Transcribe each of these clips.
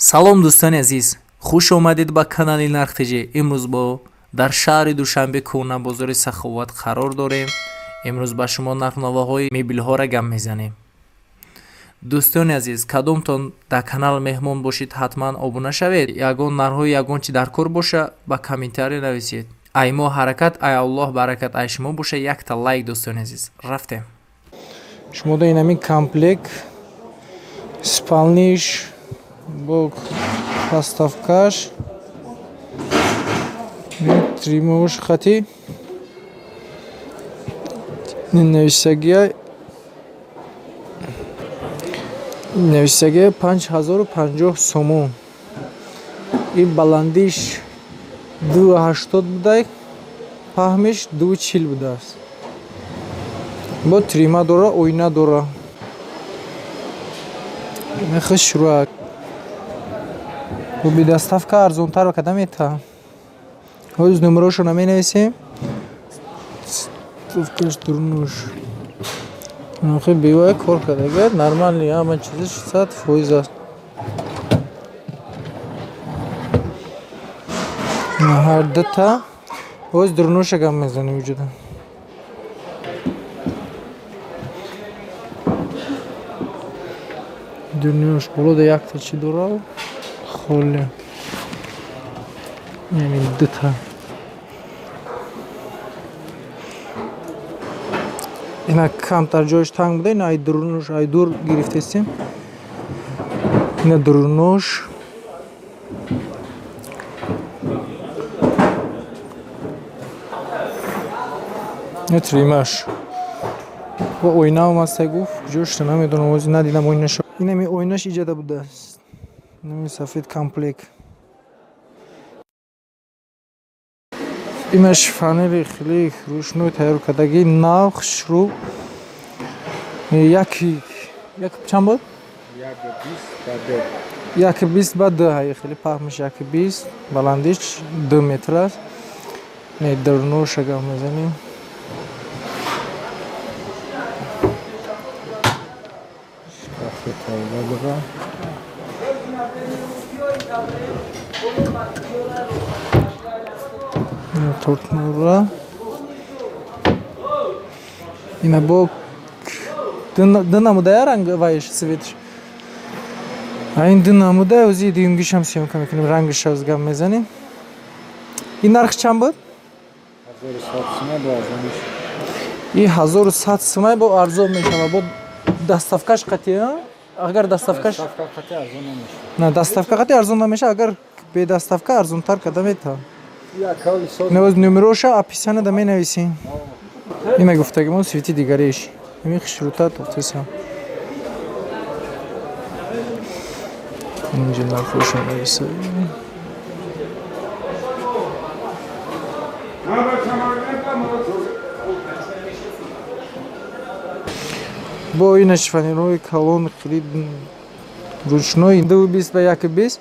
Салом, дӯстони азиз, хуш омадед ба канали Нарх ТЖ. Имрӯз бо дар шаҳри Душанбе, кӯҳна бозори Саховат қарор дорем. Имрӯз ба шумо нархномаҳои мебелҳоро гап мезанем. Дӯстони азиз, кадомтон дар канал меҳмон бошед, ҳатман обуна шавед. Ягон нархҳои ягон чи дар кор боша, ба комментария нависед. Ай мо ҳаракат, ай Аллоҳ баракат, ай шумо боша якта лайк. Дӯстони азиз, рафтем. Шумо да инамин комплект спальный ш бо подставка ш, тримош хати нависагия 5050 сомон. Ин баландиш 2,80 буда, паҳмиш 2,40 будааст. Бо трима дора, оина дора. Хушрӯа. Бо доставка арзонтар када мета. Ҳоз номерошо наменависем. Доставка ш дурнуш. Хеле бевая кор кардага, нормальный, ҳама чизаш 100% аст. Ҳар дута боз дурнуша гап мезанем вуҷуда. Дурнуш болода якта чӣ дора? Холе. Яъне дута. Ина камтар ҷояш танг буда, ина ай дурнуш, ай дур гирифтестем. Ина дурнуш. Ина тримаш. Ва оинаам ҳастай, гуфт, куҷошта намедонам, ҳозир надидам оинаша. Инами оинаш иҷада будааст. Инами сафед комплект. Инаш фанери хеле рӯшнои тайёр кардагӣ, нав, хушрӯ. Яки як чанд буд? 1,20 ба 2. 1,20 ба 2, ҳай хеле паҳмиш 1,20, баландиш 2 метр аст. Не, дурнуша гап мезанем. Шкафи тавба дора. Тортнура. Ина бо ду намудая ранг вайш, цвет ш. А ин ду намуда, ози дуюмгишам съёмка мекунем, рангаш оз гап мезанем. Ин нарх чанд буд? 1100 сумай, бо арзон мешавад. И 1100 сумай, бо арзон мешавад. Бо доставка ш қатӣ, агар доставка ш Доставка қати арзон намешавад. На, доставка қатӣ арзон намешавад, агар бе доставка арзонтар карда метавон. Як ҳавли соз. Навоз номероша описание да менависем. Ина гуфтагимон цвет и дигариш. Ими хушрӯта тофтесам. Инҷа нархоша нависа. Бо инаш фанерои калон хеле ручной, 2,20 ба 1,20,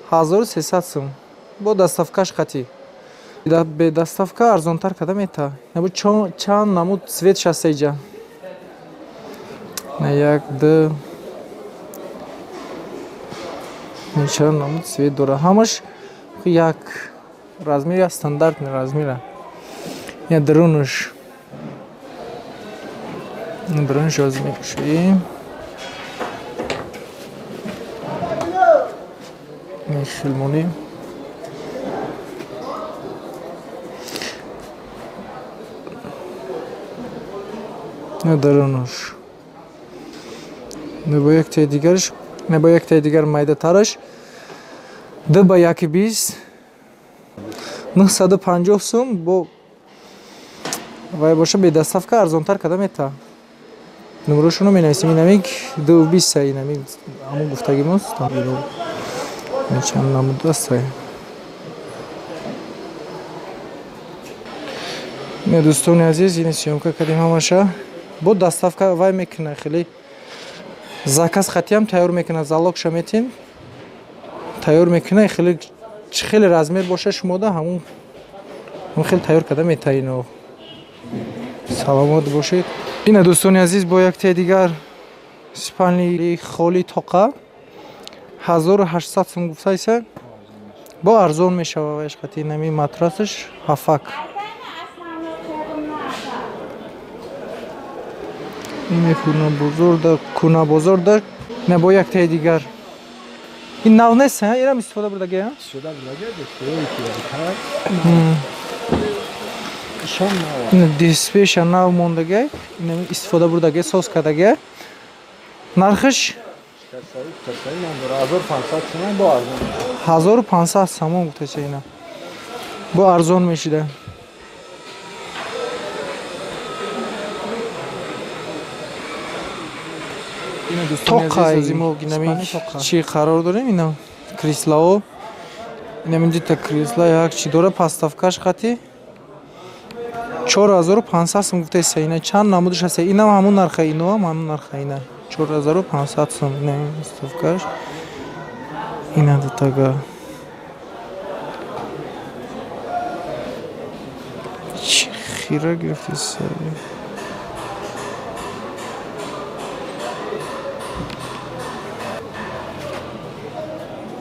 1300 сум. Бо доставка ш қатӣ. Бе доставка арзонтар карда мета. Набу чанд намуд цвет шаста иҷа. На, як, ду. Чанд намуд цвет дора. Ҳамаш як размер, як стандартный размера. Я дурунуш. Дурунуш оз мекушоем. Мехилмонем. Дарунуш. Не, бо яктаи дигарш, не, бо яктаи дигар майдатараш 2 ба 1,20, 950 сум. Бо вай боша, бе доставка арзонтар карда мета. Номерошонро менависем. Инамик 2,20, инамик ҳамон гуфтагимост. Чанд намуд аст. Не, дӯстони азиз, ин съёмка кардем ҳамаша. Бо доставка вай мекуна, хеле заказ хатиам тайёр мекуна, залог ша метин, тайёр мекуна, хеле чӣ хеле размер боша шумода, ҳамун хеле тайёр карда мета ино. Саломат бошед. Ина, дӯстони азиз, бо яктаи дигар спальный холи тоқа. 1800 сум гуфтайса, бо арзон мешава вайш қати. Инами матрасаш ҳафак. Ин кунабозор да не бо яктаи дигар. Ин нав нест, инам истифода бурдаги? Истифода бурдаги, дисплей. Дисплейша нав мондаги, инам истифода бурдаги, соз кардаги. Нархиш 1500 сомон гуфташа, ина бо арзон мешида. Тоқаи мо гинами чӣ қарор дорем, ина креслао, инам дита кресла як чӣ дора, поставкаш қати 4500 сум гуфтаиса. Ина чанд намудаш ҳаста, инам ҳамун нарха, иноам ҳамун нарха, ина 4500 сум. Ина поставкаш, ина дутага чӣ хира гирифтиса.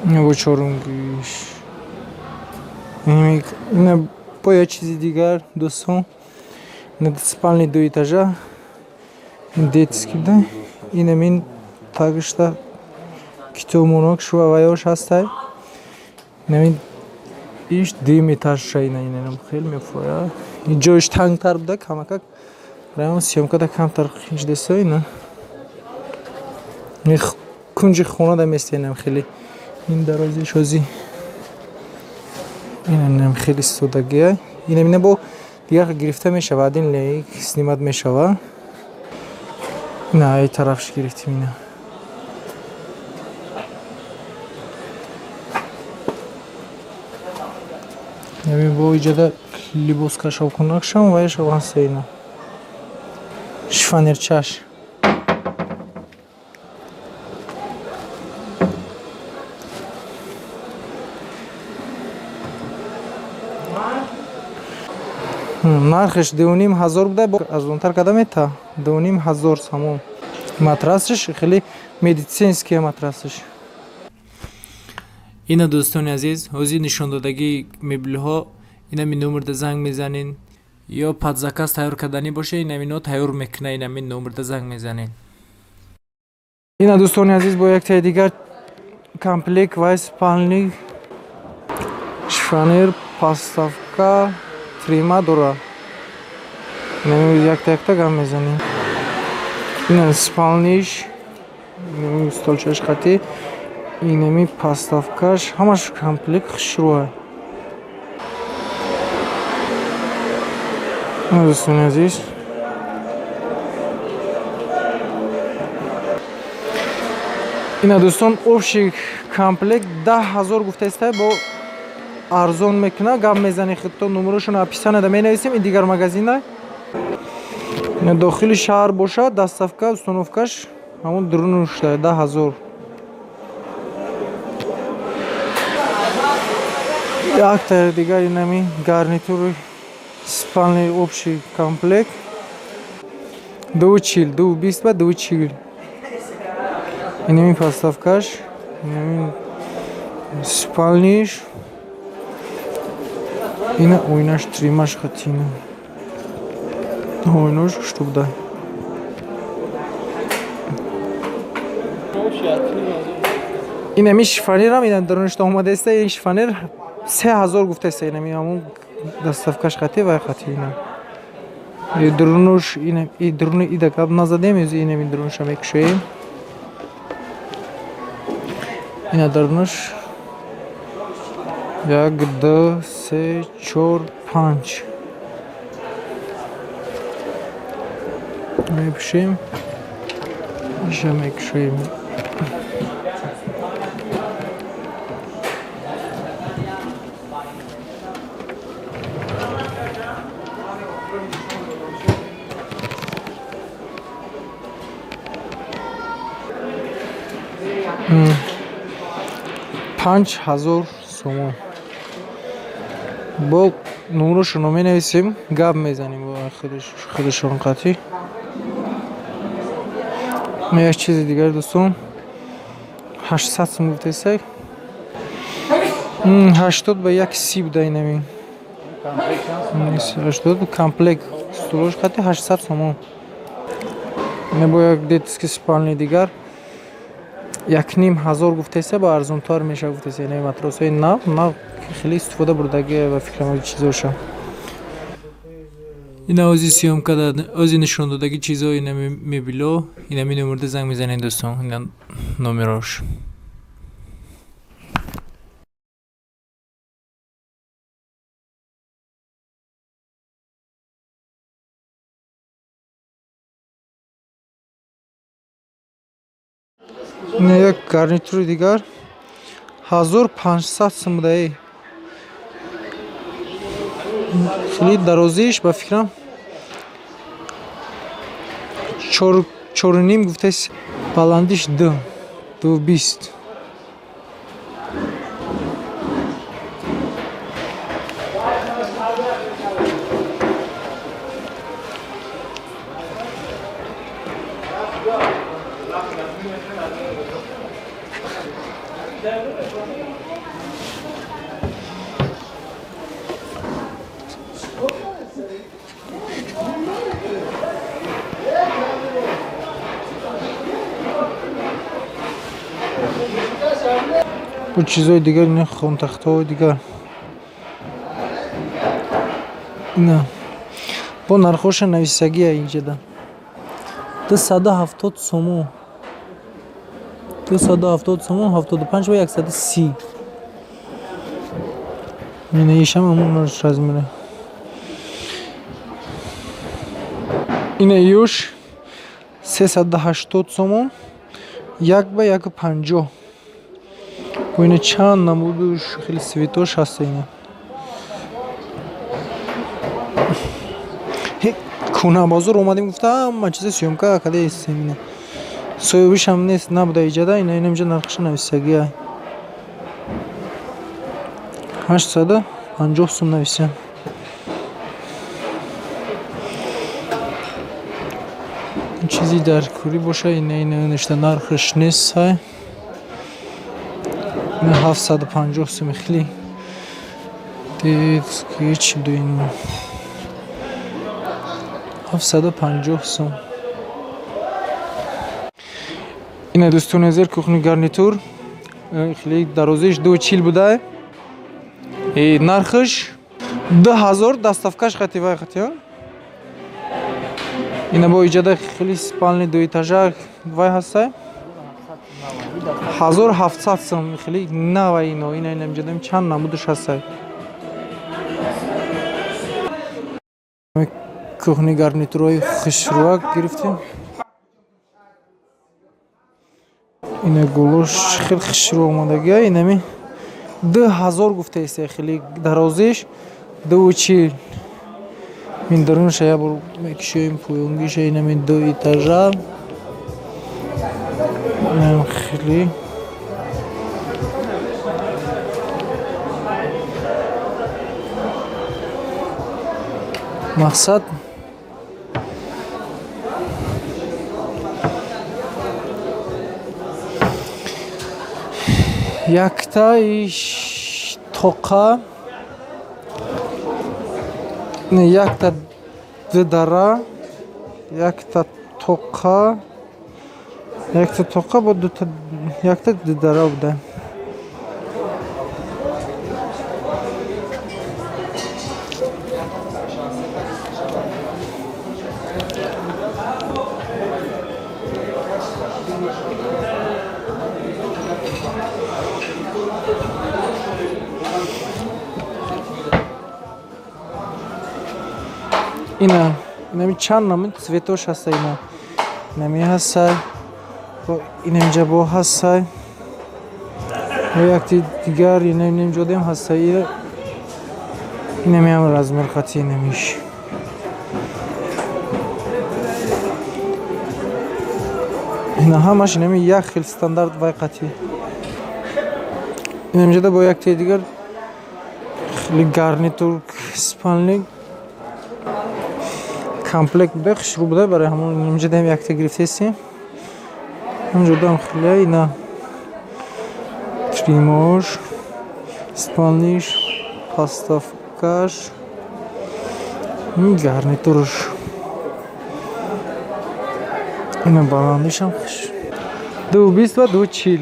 Бо чорунгиш ина бо як чизи дигар, дӯстон, ина спальни ду этажа, детский да, инамин тагишта китобмонок шува ваёш ҳастай. Инамин иш дуюм этажша, ина инам хеле мефоя, ҷоиш тангтар буда камакак, раён съёмкада камтар хинҷдеса. Ина кунҷи хона да места, инам хеле ин дарозиш ози инам хеле истодагия. Инам ина бо дигар гирифта мешава, один лек снимать мешава. Ина ай тарафш гирифтим, ина ями бо иҷода либос кашокунакшам вайшаванса, ина шифонерчаш. Нархиш 2500 буда, арзонтар карда мета, 2500 сомон. Матрасиш хеле медицинский матрасиш. Ина дӯстони азиз, ҳозир нишондодагии меблҳо, инами номерда занг мезанен, ё под заказ тайёр карданӣ боша, инамино тайёр мекуна, инами номерда занг мезанен. Ина дӯстони азиз, бо яктаи дигар комплект вай спальник, шифонер, поставка, трима дора. Инами якта якта гам мезанем. Ина спальниш, инами столчаш қати, инами поставкаш, ҳамаш комплект хушрӯа. Дӯстони азиз, ина дӯстон, общий комплект 10 000 гуфтаиста, бо арзон мекуна, гап мезани худто, номерошонро описанияда менависем. Ин дигар магазина, ина дохили шаҳр бошад, доставка, установкаш ҳамон дурунушта 10 000. Якта дигар инами гарнитури спальни, общий комплект 2,40, 2,20 ба 2,40. Инами поставкаш, инами спальниш, ина ойнаш тримаш хатина, ойнош штубда. Инами шифонерам ина даруништа омадаиста, ин шифонер 3000 гуфтаиста, инами ҳамун доставкаш хати вай хати. Ина дурунуш, ина и дуруни ида гап назадем, инами дурунуша мекушоем. Ина дарунуш як, ду, се, чор, панҷ мепӯшем, иша мекушоем. 5000 сомон. Бо номерошонро менависем, гап мезанем бо худашон қатъӣ. Як чизи дигар, дӯстон, 800 сум гуфтесай. 80 ба 130 буда инами. 80 комплект стулош хати 800 сомон. Ина бо як детский спальни дигар 1500 гуфтеса, ба арзонтар меша гуфтеса. Ина матросҳои нав нав, хеле истифода бурдаги ва фикрам чизоша. Ина ози съёмка да ози нишон додаги чизо, ина мебило, ина ми номерда занг мезанед, дӯстон, ина номерош. Ина як гарнитури дигар 1500 сум будаи. Хеле дарозиш ба фикрам 4,5 гуфтес, баландиш 2, 2,20. Бо чизои дигар, ина хонтахтаҳои дигар. Ина бо нархоша нависагия инҷада. 270 сомон. 270 сомон, 75 ба 130. Ина ишам ҳамон размера. Ина юш 380 сомон, 1 ба 1,50. Бо ина чанд намудуш, хеле светош ҳаста ина. Кӯна бозор омадем, гуфта ҳама чиза съёмка кадаистем ина. Соҳибишам нест, набуда иҷада, ина инамҷа нархша нависагия. 850 сум нависям. Чизи дар кӯрӣ боша, ина ина ништа нархаш нест сай. Ина 750 сум хеле. Детский чӣ буд ин? 750 сум. Ина дӯстони азиз, кухни гарнитур хеле дарозиш 2,40 буда. Нархаш 2000, доставкаш хати вай хати. Ина бо иҷада хеле спальни ду этажа вай ҳастай. 1700 сум, хеле нава ино, ина ина иҷада чанд намудаш ҳастай. Кухни гарнитурои хушрӯак гирифтем. Ина гулош хеле хушрӯ омадагия, инами 2000 гуфтаиста, хеле дарозиш 2,40. Ин дарунша як бор мекушоем, поёнгиша инами ду этажа. Инам хеле мақсад якта иш тоқа, якта дидара, якта тоқа, якта тоқа бо дута, якта дидара буда. Ина инами чанд намуд цветош ҳаста ина. Инами ҳастай, инамҷа бо ҳастай. Бо якти дигар ина инамҷодем ҳастай. Инами ҳам размер хати инамиш. Ина ҳамаш инами як хел стандарт вай қати. Инамҷода бо якти дигар хеле гарнитур спальник комплект буда, хушрӯ буда, барои ҳамон инҷа дам якта гирифтесем. Ҳамҷодам хеле ина Тримош, спальниш, подставкаш, гарнитурш. Ина баландишам 2,20 ва 2,40.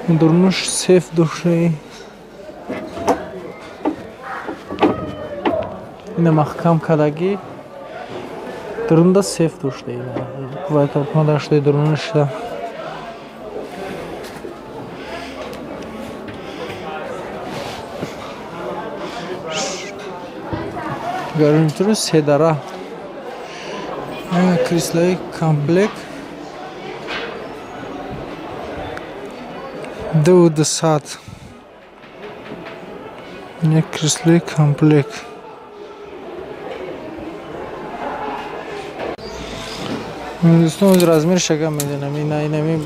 Дурнуш сеф дошта. Ина маҳкам кардагӣ. Дурунда сеф дошта. Кувватопма дошта дурунашда. Гарнитуру седара. Креслои комплект 2,200. Як креслои комплект. Дӯстон, размер шага медонам. Ина инами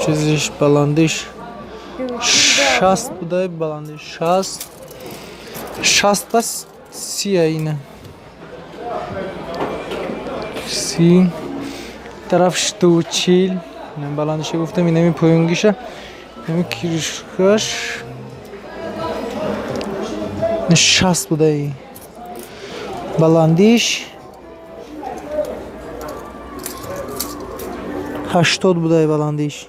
чизиш баландиш 60 буда, баландиш 60. 60 ба 30 ина. 30 тараф 2,40. Баландиша гуфтам, инами поёнгиша. Инами киришкаш 60 буда. Баландиш 80 буда баландиш.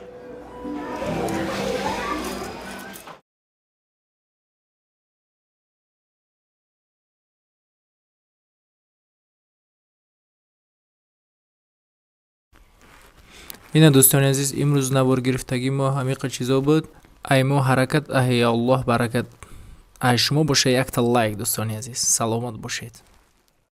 Ина дӯстони азиз, имрӯз навор гирифтагии мо ҳамиқа чизо буд. Ай мо ҳаракат, аҳи аллоҳ баракат. Ай шумо боша якта лайк, дӯстони азиз. Саломат бошед.